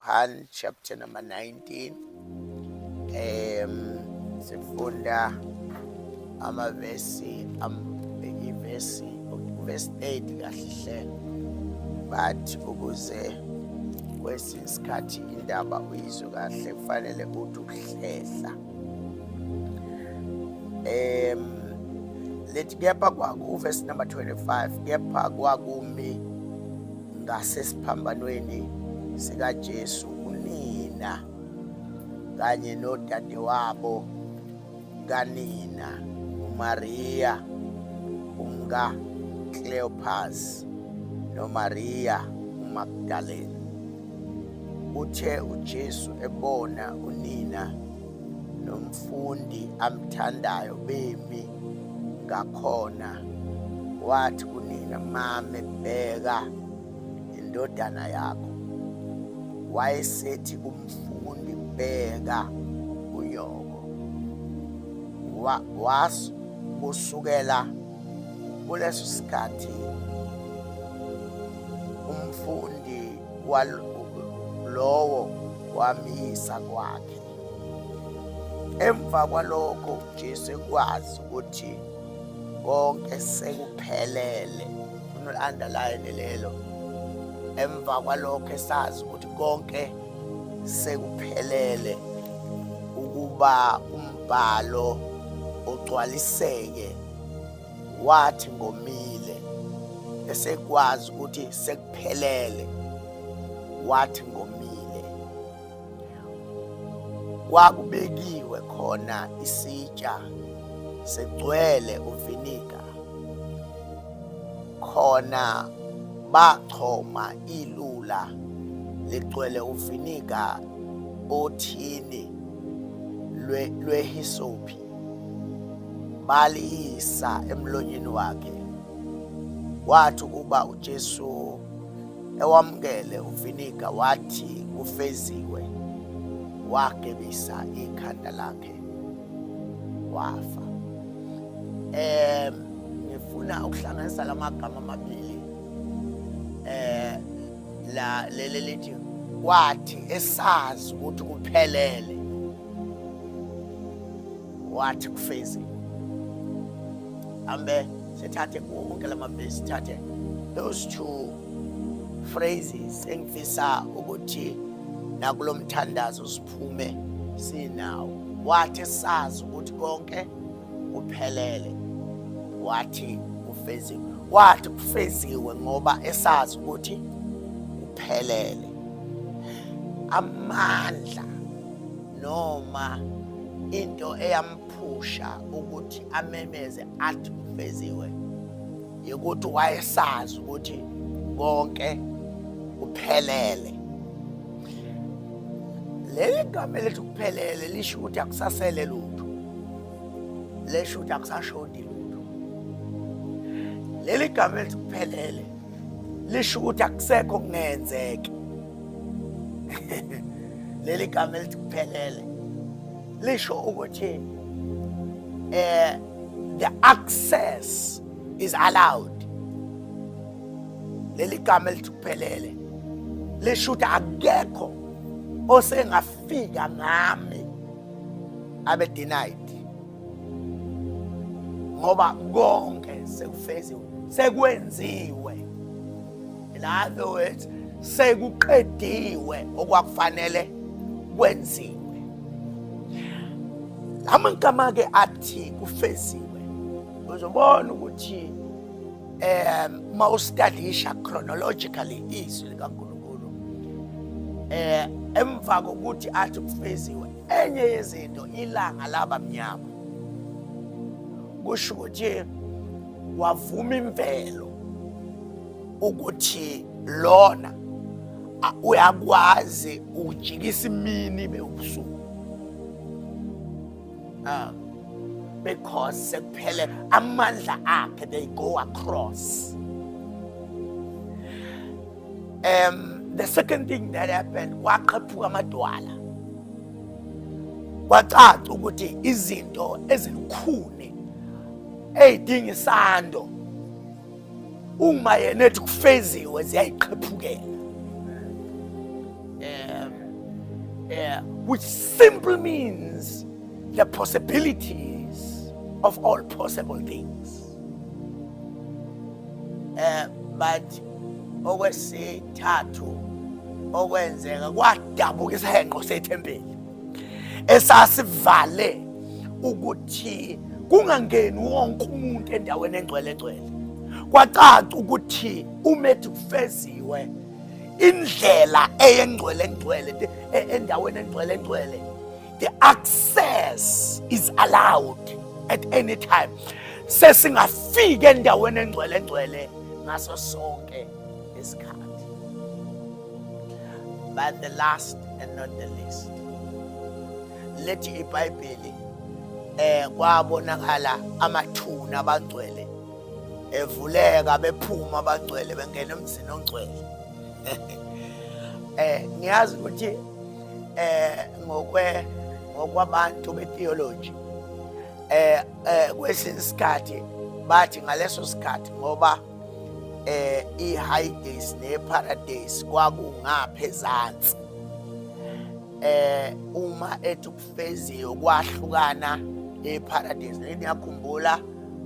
Yohane chapter number 19. Sifunda amavesi, ivesi, verse 8 kahle hle, but ukuze kwesinye isikhathi indaba uyizwe kahle kufanele uthi ukuhlehla. Lethi kepha kwaku, verse number 25, kepha kwakumi ngasesiphambanweni sikaJesu unina kanye nodadewabo kanina uMaria umka Cleopas noMaria uMagdalene. Uthe uJesu ebona unina nomfundi amthandayo bemi ngakhona, wathi kunina, "Mame, bheka indodana yakho." Wayesethi kumfundi, "Bheka unyoko." Was kusukela kuleso sikhathi umfundi lowo wamyisa kwakhe. Emva kwalokho uJesu ekwazi ukuthi konke sekuphelele, underline lelo, emva kwalokho esazi ukuthi konke sekuphelele, ukuba umbhalo ugcwaliseke, wathi, "Ngomile." Esekwazi ukuthi sekuphelele, wathi, "Ngomile." Kwakubekiwe khona isitsha segcwele uviniga khona, bachoma ilula ligcwele uviniga othini lwehisophi, baliyisa emlonyeni wakhe. Wathi ukuba uJesu ewamukele uviniga, wathi, "Kufeziwe," wagebisa ikhanda lakhe, wafa. Ngifuna ukuhlanganisa lamagama amabili, la leli lithi wathi esazi ukuthi kuphelele, wathi kufeziwe. Ambe sithathe wonke lamavesi, sithathe those two phrases engifisa ukuthi nakulo mthandazo siphume sinawo. Wathi sazi ukuthi konke kuphelele, wathi kufeziwe. Wathi kufeziwe ngoba esazi ukuthi kuphelele. Amandla noma into eyamphusha ukuthi amemeze athi kufeziwe ukuthi wayesazi ukuthi konke kuphelele. Leli gama elithi kuphelele lisho ukuthi akusasele lutho, lisho ukuthi akusashodi lutho. Leli gama elithi kuphelele lisho ukuthi akusekho kungenzeke. Leli gama elithi kuphelele lisho ukuthi the access is allowed. Leli gama elithi kuphelele lisho ukuthi akekho osengafika ngami abe denied, ngoba konke sekufeziwe, sekwenziwe. In other words, sekuqediwe okwakufanele kwenziwe. Lamagama ke athi kufeziwe, uzobona ukuthi uma ustadisha chronologically izwi likaNkulunkulu, emva kokuthi athi kufeziwe, enye yezinto, ilanga laba mnyama. Kusho ukuthi wavuma imvelo ukuthi lona uyakwazi ukujikisa imini ibe ubusuku, because sekuphele amandla akhe, they go across. The second thing that happened, kwaqhephuka amadwala, kwacaca ukuthi izinto ezilukhuni ey'dinga isando, uma yena ethi kufeziwe, ziyayiqhephukela. um which simply means the possibilities of all possible things. But okwesithathu okwenzeka kwadabuka isihenqo sethempeli esasivale ukuthi kungangeni wonke umuntu endaweni engcwele engcwele. Kwacaca ukuthi uma ethi kufeziwe indlela eyengcwele engcwele endaweni engcwele engcwele, the access is allowed at any time. Sesingafika endaweni engcwele engcwele ngaso sonke isikhathi. But the last and not the least, lethi iBhayibheli kwabonakala amathuna abangcwele evuleka, bephuma abangcwele bengena emzini ongcwele. Ngiyazi ukuthi ngokwabantu betheology kwesinye isikhathi bathi ngaleso sikhathi ngoba i-Hades ne-Paradise kwakungaphezansi, uma ethi kufeziwe kwahlukana eParadise. Niyakhumbula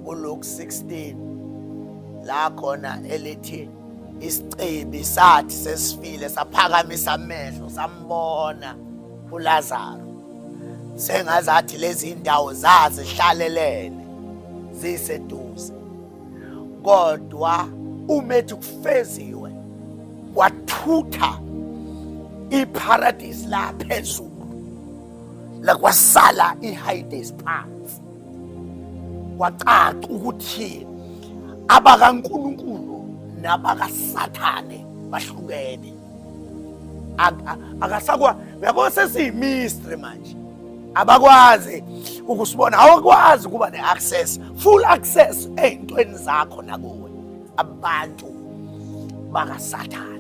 uLuke 16 la khona elithi isicebi sathi sesifile saphakamisa amehlo sambona uLazaro, sengazathi lezi indawo zazihlalelene ziseduze, kodwa uma ethi kufeziwe kwathutha iParadise la phezulu, lakwasala iHades phansi. Kwacaca ukuthi abakaNkulunkulu nabakaSathane bahlukene. Akasakwa uyabona, sesiyimystery manje, abakwazi ukusibona, awukwazi ukuba ne-access, full access ey'ntweni zakho nakuwe abantu bakaSathane.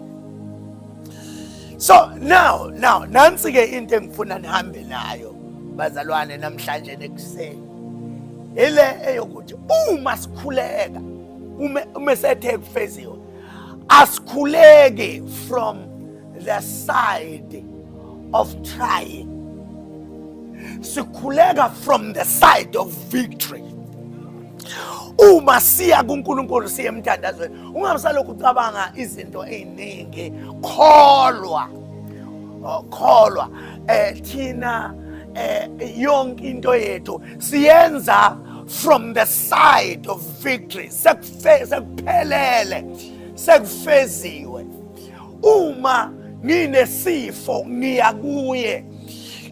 So now nansi-ke into engifuna nihambe nayo bazalwane namhlanje nekuseni, ile eyokuthi uma sikhuleka, uma sethe kufeziwe, asikhuleki from the side of trying, sikhuleka from the side of victory. Uma siya kuNkulunkulu siye emthandazweni, ungabisalokhu ucabanga izinto eziningi, kholwa, kholwa. Thina yonke into yethu siyenza from the side of victory. Sekuphelele, sekufeziwe. Uma nginesifo ngiya kuye,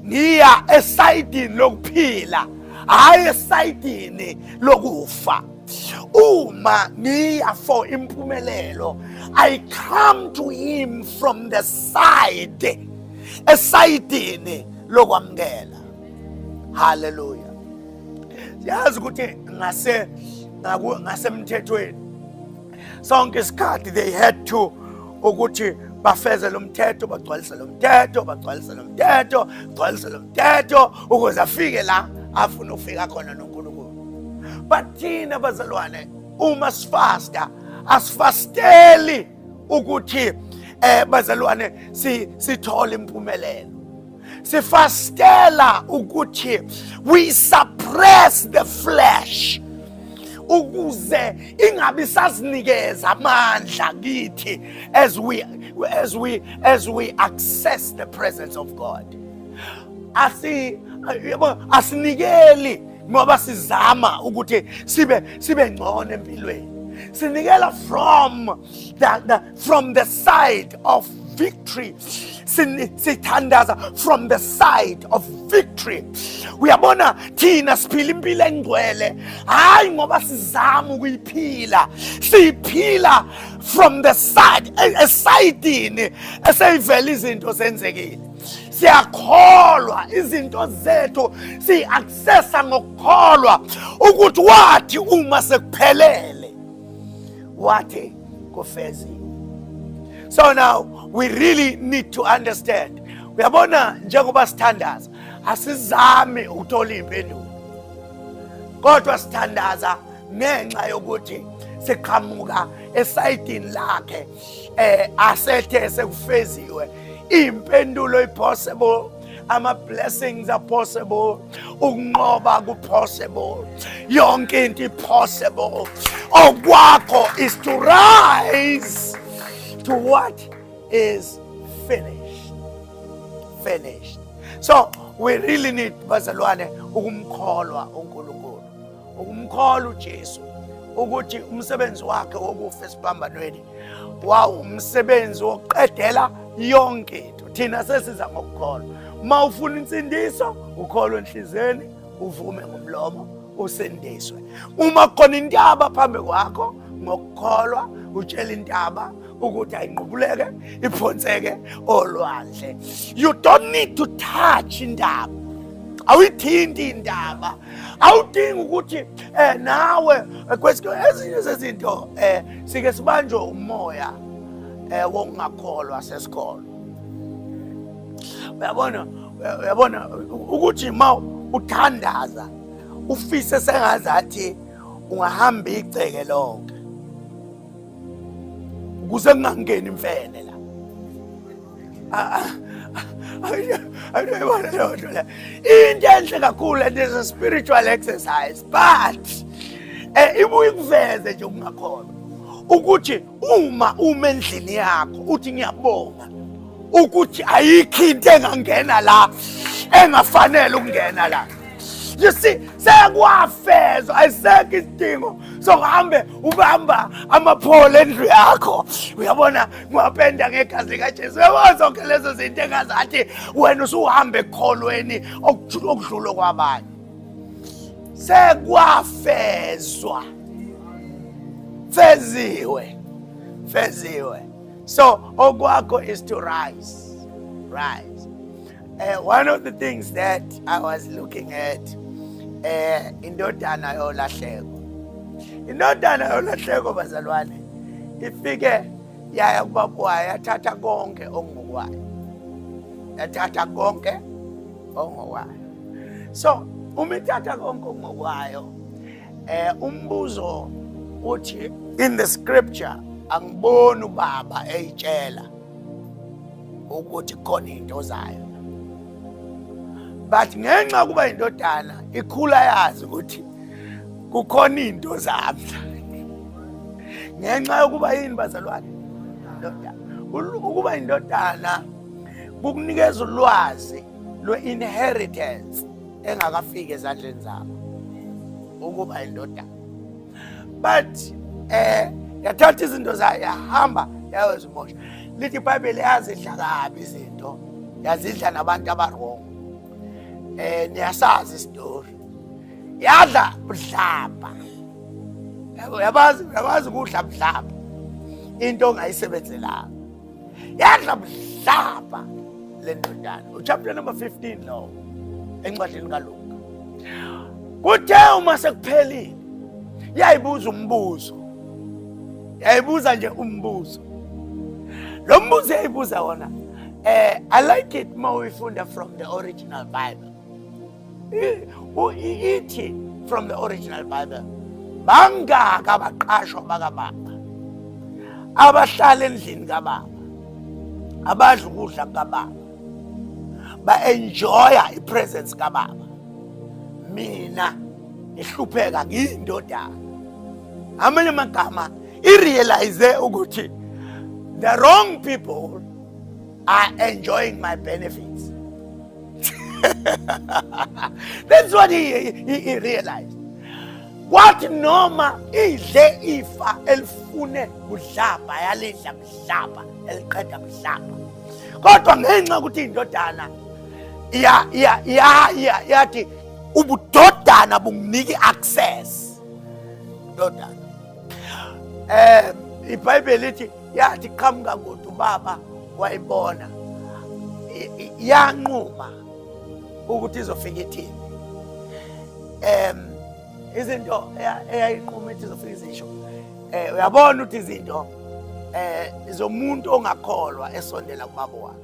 ngiya esayidini lokuphila, hayi esayidini lokufa. Uma ngiya for impumelelo, I come to him from the side, esayidini lokwamukela. Hallelujah. Siyazi ukuthi ngasemthethweni sonke isikhathi they had to ukuthi bafeze lo mthetho, bagcwalise lo mthetho, bagcwalise lo mthetho, bagcwalise lo mthetho ukuze afike la afuna ukufika khona noNkulunkulu. But thina bazalwane uma sifasta asifasteli ukuthi bazalwane sithole impumelelo. Sifastela ukuthi we suppress the flesh ukuze ingabi sazinikeza amandla kithi as we access the presence of God. Asinikeli ngoba sizama ukuthi sibe ngcono empilweni. Sinikela from the side of victory. Sithandaza from the side of victory. Uyabona thina siphila impilo engcwele hayi ngoba sizama ukuyiphila, siphila from the side, esayidini eseyivela izinto zenzekile. Siyakholwa izinto zethu, siyi-accessa ngokukholwa ukuthi wathi uma sekuphelele wathi kufeziwe. So now we really need to understand. Uyabona njengoba sithandaza asizami ukuthola impendulo, kodwa sithandaza ngenxa yokuthi siqhamuka esayidini lakhe asethe sekufeziwe. Impendulo ipossible, Ama blessings are possible. Ukunqoba ku possible. Yonke into possible. Okwakho is to rise to what is finished. Finished. So we really need, bazalwane, ukumkholwa uNkulunkulu, ukumkholwa uJesu ukuthi umsebenzi wakhe wokufa esiphambanweni wawumsebenzi wokuqedela yonke into. Thina sesiza ngokukholwa. Uma ufuna insindiso, ukholwe enhliziyweni, uvume ngomlomo, usindiswe. Uma kukhona intaba phambi kwakho, ngokukholwa utshela intaba ukuthi ayinqubuleke, iphonseke olwandle. You don't need to touch intaba, awuyithinti intaba, awudingi ukuthi nawe ezinye zezinto sike sibanjwe umoya wokungakholwa sesikholwa. Uyabona ukuthi ma uthandaza ufise sengazathi ungahamba igceke lonke ukuze kungangeni imfene la. Ayibona leyo nto le, into enhle kakhulu, and is a spiritual exercise, but ibuye ikuveze nje ukungakholwa ukuthi uma uma endlini yakho uthi ngiyabonga ukuthi ayikho into engangena la engafanele ukungena la. You see, sekwafezwa, ayisekho isidingo sokuhambe ubamba amapholo endlu yakho. Uyabona, ngiwapenda ngegazi likaJesu. Uyabona zonke lezo zinto engazathi wena usuhambe ekukholweni okudlula kwabanye. Sekwafezwa, feziwe, feziwe. So okwakho is to rise, rise. One of the things that I was looking at, indodana yolahleko. Indodana yolahleko, bazalwane, ifike yaya kubaba wayo, yathatha konke okungokwayo. Yathatha konke okungokwayo. So uma ithatha konke okungokwayo, umbuzo uthi in the scripture angiboni ubaba eyitshela ukuthi khona into zayo, but ngenxa kuba indodana ikhula yazi ukuthi kukhona into zami, ngenxa yokuba yini, bazalwane? Indodana. Ukuba indodana kukunikeza ulwazi lwe-inheritance engakafiki ezandleni zakho, ukuba indodana. But yathatha izinto zayo, yahamba yayozimosha. Lithi iBhayibheli yazidla kabi izinto, yazidla nabantu aba-wrong. Niyasazi isitori, yadla budlabha. Yabazi, yabazi ukudla budlabha into ongayisebenzelanga. Yadla budlabha le ndodana. Uchapter number 15 lowo encwadini kaLuka. Kuthe uma sekuphelile, yayibuza umbuzo, yayibuza nje umbuzo. Lo mbuzo yayibuza wona, I like it uma uyifunda from the original Bible. Ithi from the original Bible, bangaka abaqashwa bakababa abahlala endlini kababa, abadla ukudla kababa, ba-enjoya i-presence kababa, mina ngihlupheka ngiyindodana. Amanye amagama, i-realize ukuthi the wrong people are enjoying my benefits. That's what he realized. Kwathi noma idle ifa elifune budlabha, yalidla budlabha, eliqeda budlabha, kodwa ngenxa yokuthi indodana ya ya ya ya yathi ubudodana bunginika i-access, ndodana, iBhayibheli lithi yathi qhamuka kude, ubaba wayibona, yanquma ukuthi izofika ithini. Izinto eyayinquma ithi izofika izisho, uyabona ukuthi izinto zomuntu ongakholwa esondela kubaba wakhe.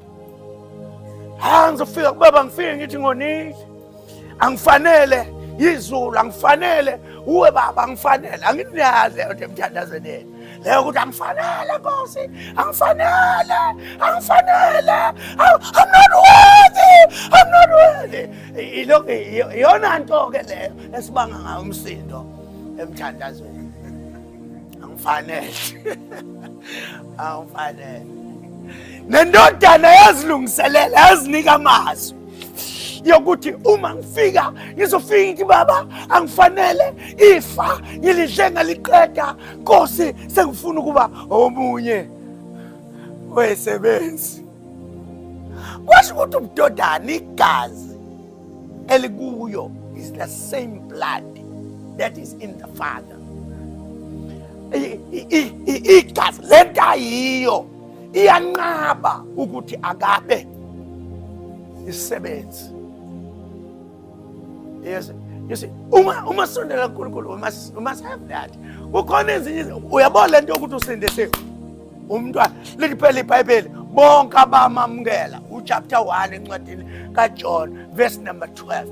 Ha, ngizofika kubaba, ngifike ngithi ngonile, angifanele izulu, angifanele uwe baba, angifanele. Anginazi leyo nto emthandazweni yenu leyo, ukuthi angifanele Nkosi, angifanele, angifanele, I'm not worthy. I'm not worthy. Ilokhu iyona nto ke leyo esibanga ngayo umsindo emthandazweni. Angifanele. Angifanele. Nendodana yazilungiselela, yazinika amazwi yokuthi uma ngifika ngizofika ngithi baba angifanele, ifa ngilidle ngaliqeda, Nkosi sengifuna ukuba omunye wesebenzi. Kwasho ukuthi ubudodana, igazi elikuyo is the same blood that is in the father. Igazi lento ayiyo iyanqaba ukuthi akabe isisebenzi. Yes, you see, uma sondela kuNkulunkulu, we must have that. Kukhona ezinye, uyabona lento yokuthi usindisiwe umntwana, lithi phela iBhayibheli bonke abamamukela, uchapter 1 encwadini kaJohn verse number 12,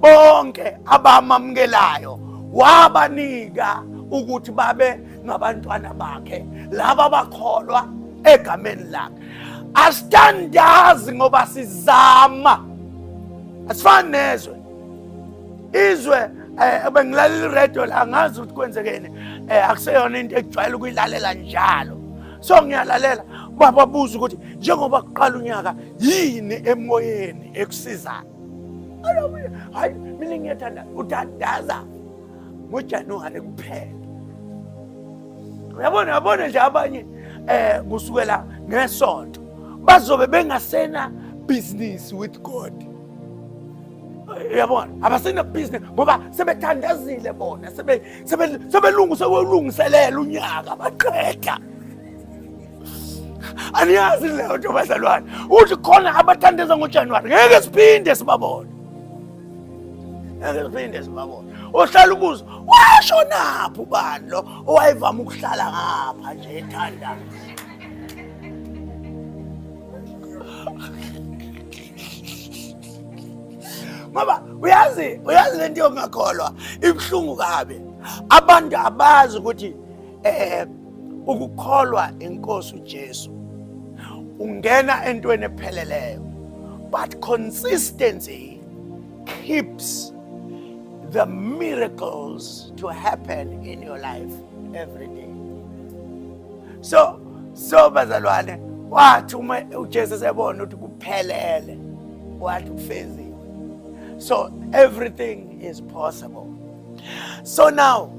bonke abamamukelayo wabanika ukuthi babe ngabantwana bakhe, laba bakholwa egameni lakhe. Asithandazi ngoba sizama, asifani nezwe. Izwe, bengilalela iradio la, angazi ukuthi kwenzekeni, akuseyona into ekujwayele ukuyilalela njalo, so ngiyalalela, bababuza ukuthi njengoba kuqala unyaka yini emoyeni ekusizayo. Hayi, mina ngiyathanda uthandaza ngoJanuwari kuphela. Uyabona, uyabona nje abanye kusukela ngesonto bazobe bengasena business with God. Uyabona, abasena business ngoba sebethandazile bona, sebelungise sebelungiselela unyaka baqeda. Aniyazi leyo nto bazalwane, uthi khona abathandaza ngoJanuwari, ngeke siphinde sibabone, ngeke siphinde sibabone. Ohlala ubuza washo naphi ubani lo owayevama ukuhlala ngapha nje ethandaza. Ngoba uyazi lento yokungakholwa ibuhlungu kabi. Abantu abazi ukuthi ukukholwa inkosi uJesu ungena entweni epheleleyo, but consistency keeps the miracles to happen in your life every day. So bazalwane, wathi uma uJesu esebona ukuthi kuphelele, wathi kufeziwe. So everything is possible. So now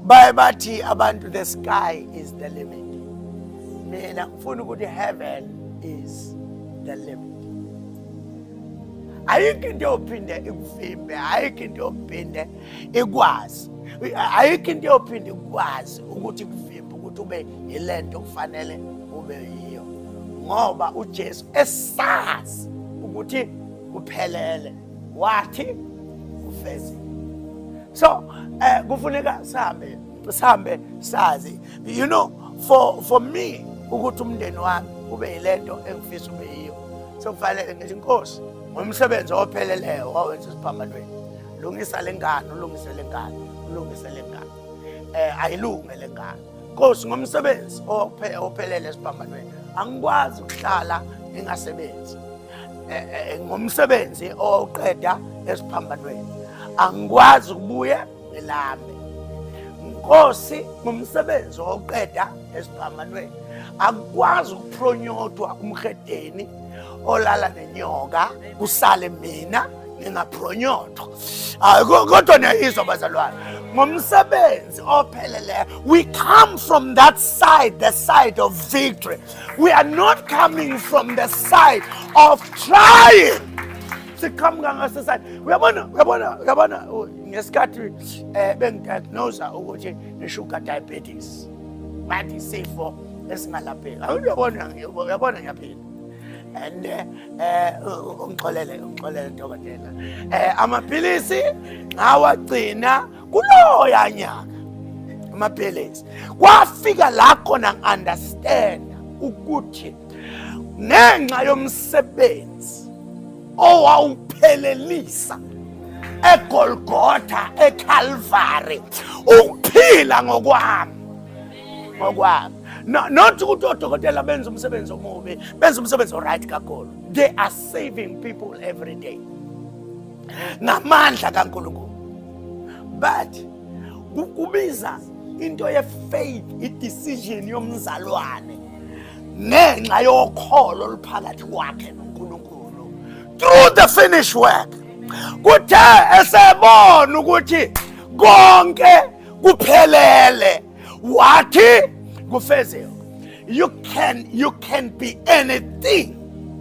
baye bathi abantu the sky is the limit. Mina ngifuna ukuthi heaven is the limit. Ayikho into yophinde ikuvimbe, ayikho into yophinde ikwazi, ayikho into yophinde ikwazi ukuthi ikuvimbe ukuthi ube yilento kufanele ube yiyo, ngoba uJesu esazi ukuthi kuphelele wathi kufeziwe. So kufuneka sihambe sazi, for me ukuthi umndeni wami ube yilento engifisa ube yiyo, sokufanele ngithi, Inkosi, ngomsebenzi opheleleyo wawenza esiphambanweni, lungisa lengane, ulungise lengane, ulungise lengane, ayilunge lengane. Nkosi, ngomsebenzi ophelele esiphambanweni, angikwazi ukuhlala ngingasebenzi. Ngomsebenzi owuqeda esiphambanweni, angikwazi ukubuye ngilambe. Nkosi, ngomsebenzi owuqeda esiphambanweni, akukwazi ukupromotwa umhedeni olala nenyoka kusale mina ngingapromotwa. Hayi, kodwa niyayizwa bazalwane, ngomsebenzi opheleleyo. We come from that side, the side of victory. We are not coming from the side of trying. Siqhamuka ngaseside, uyabona, uyabona, uyabona, ngesikhathi bengidiagnose ukuthi ne-sugar diabetes, bathi isifo esingalapheki. Uyabona, uyabona, ngiyaphila and ungixolele, ungixolele dokotela, amaphilisi ngawagcina kuloya nyaka. Amaphilisi kwafika la khona ngi-understand ukuthi ngenxa yomsebenzi owawuphelelisa eGolgotha, eCalvary, ukuphila ngokwami. No, not ukuthi odokotela benza umsebenzi omubi, benza umsebenzi oright kakhulu. They are saving people every day ngamandla kaNkulunkulu, but kubiza into ye-faith, i-decision yomzalwane ngenxa yokholo oluphakathi kwakhe noNkulunkulu through the finished work. Kuthe esebona ukuthi konke kuphelele, wathi kufeziwe. You can be anything,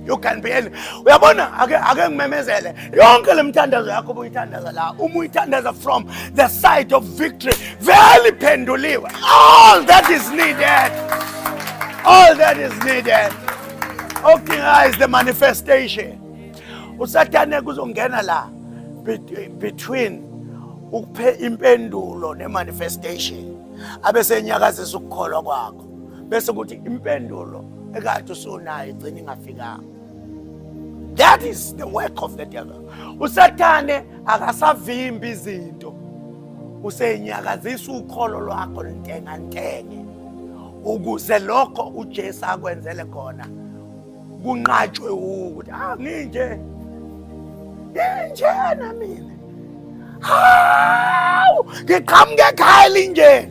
you can be any. Uyabona, ake ngimemezele, yonke le mthandazo yakho obuyithandaza la, uma uyithandaza from the side of victory, vele iphenduliwe. All that is needed, all that is needed, okudingayo is the manifestation. Usathane kuzongena la between ukuphe impendulo ne-manifestation, abese enyakazisa ukukholwa kwakho, bese kuthi impendulo ekade usunayo igcina ingafikanga. That is the work of the devil. Usathane akasavimbi izinto, usenyakazisa ukholo lwakho ntengantenge ukuze lokho uJesu akwenzele khona kunqatshwe, ukuthi ah, nginje nginjena mina, hawu, ngiqhamuka ekhaya elinjena.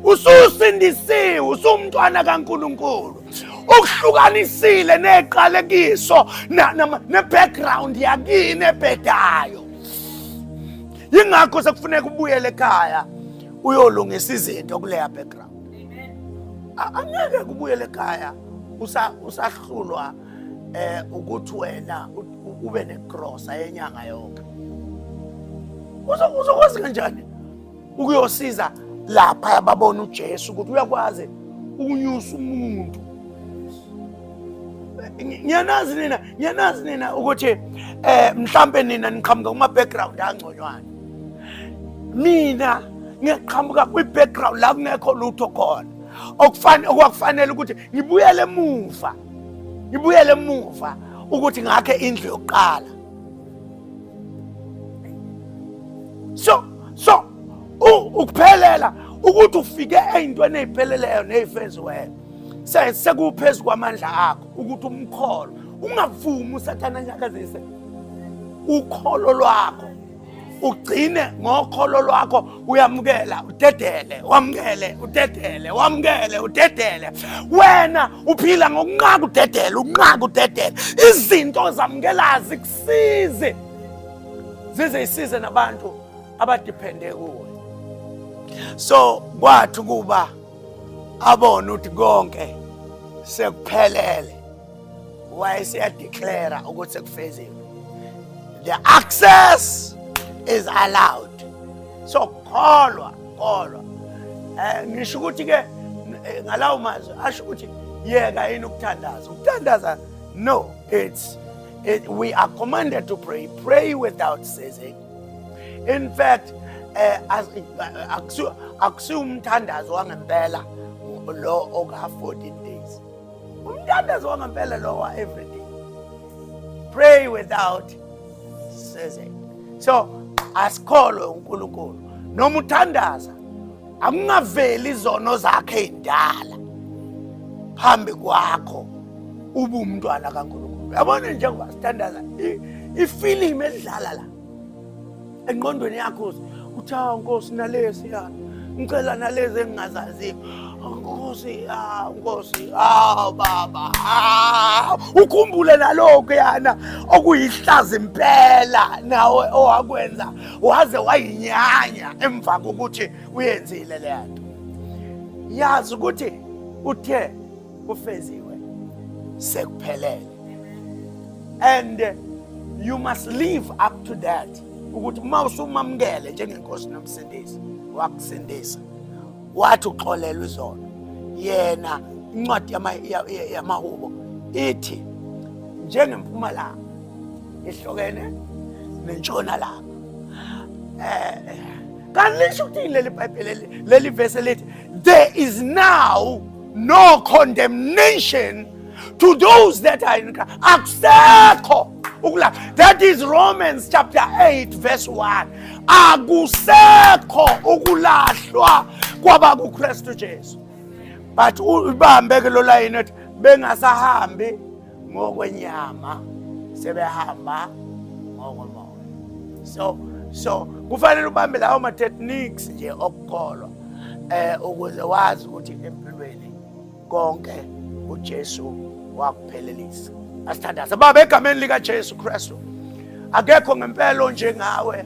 Ususindisiwe, usumntwana kaNkulunkulu, ukuhlukanisile neqalekiso ne-background yakini ebhedayo. Yingakho sekufuneka ubuyele ekhaya uyolungisa izinto kuleya background. Angeke kubuyele ekhaya usahlulwa ukuthi wena ube negrosa yenyanga yonke. Uzokwazi kanjani ukuyosiza lapha babona uJesu ukuthi uyakwazi ukunyusa umuntu? Ngiyanazi nina, ngiyanazi nina ukuthi mhlambe nina niqhamuka kuma background angconywana. Mina ngiqhamuka kwi background la kungekho lutho khona, okufanele okwakufanele ukuthi ngibuyele emuva, ngibuyele emuva ukuthi ngakhe indlu yokuqala. So ukuphelela ukuthi ufike ey'ntweni ey'pheleleyo ney'feziweyo, sekuphezu kwamandla akho ukuthi umkholo, ungavumi usathane anyakazise ukholo lwakho. Ugcine ngokholo lwakho, uyamukela udedele, wamukele udedele, wamukele udedele. Wena uphila ngokunqaka udedele, ukunqaka udedele. Izinto ozamukelayo zikusize, zize isize nabantu abadepende kuwe. So kwathi kuba abona ukuthi konke sekuphelele, wayeseyadeclare ukuthi sekufeziwe, the access is allowed. So kholwa, kholwa. Ngisho ukuthi ke ngalawo mazwi asho ukuthi yeka yini ukuthandaza, ukuthandaza? No, we are commanded to pray, pray without ceasing. In fact, akusiwo umthandazo wangempela lo oka 14 days. Umthandazo wangempela lo wa every day, pray without ceasing. So asikholwe uNkulunkulu. Noma uthandaza, akungaveli izono zakhe ezindala phambi kwakho. Ube umntwana kaNkulunkulu. Uyabona, njengoba sithandaza, ifilimu edlala la engqondweni yakho, uthi, "Hawu Nkosi, nalesi yana ngicela nalezi engingazaziyo, Nkosi, ah Nkosi, ah Baba, ah." Ukhumbule nalokho yana okuyihlaza impela nawe owakwenza waze wayinyanya emva kokuthi uyenzile le nto. Yazi ukuthi uthe kufeziwe, sekuphelele, and you must live up to that, ukuthi uma usumamukele njengenkosi nomsindisi, wakusindisa, wathi uxolelwa izono. Yena incwadi yamahubo ithi njengempumalanga ihlukene nentshonalanga. Kanti lisho ukuthini leli Bhayibheli, leli verse lithi, "There is now no condemnation to those that are in Christ"? Akusekho ukula. That is Romans chapter 8 verse 1. Akusekho ukulahlwa kwabakuKristu Jesu. But ubambe ke lo line ethi bengasahambi ngokwenyama, sebehamba ngokomoya. So kufanele ubambe lawo ma techniques nje okukholwa ukuze wazi ukuthi empilweni konke uJesu wakuphelelisa. Asithandaze. Baba, egameni lika Jesu Kristu, akekho ngempela onjengawe.